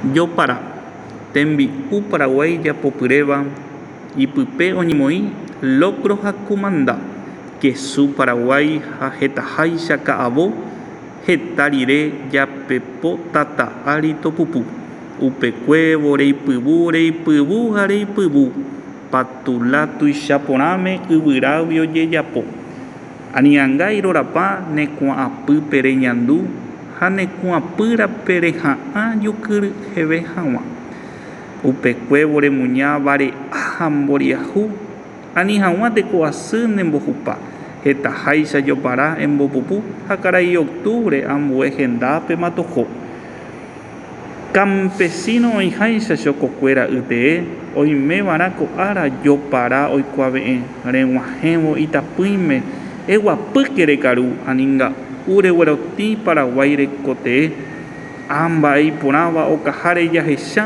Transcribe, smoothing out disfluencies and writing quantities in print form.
Jopara, tembi'u Paraguái japopyréva, ipype oñemoĩ locro ha kumanda, kesu Paraguái ha hetaháicha ka'avo, heta rire japepo tata ári topupu. Upekuévo reipyvu, reipyvu ha reipyvu, patula tuicha porãme yvyrágui ojejapo. Anianga irorapa ne kuãapýpe reñandu ha ne kuãpýrape reha'ã jukyryheve hag̃ua. Upekuévo remuña vare'a ha mboriahu, ani hag̃ua teko asy nembohupa, hetaháicha jopara embopupu ha karai octubre ambue hendápema toho. Campesino oĩháicha chokokuéra ytee, oimeva'erã ko ára jopara oikuave'ẽ reg̃uahẽvo itapỹime eguapýke rekaru aninga'u reguerotĩ Paraguái rekotee, ã mba'e iporãva okaháre jahecha.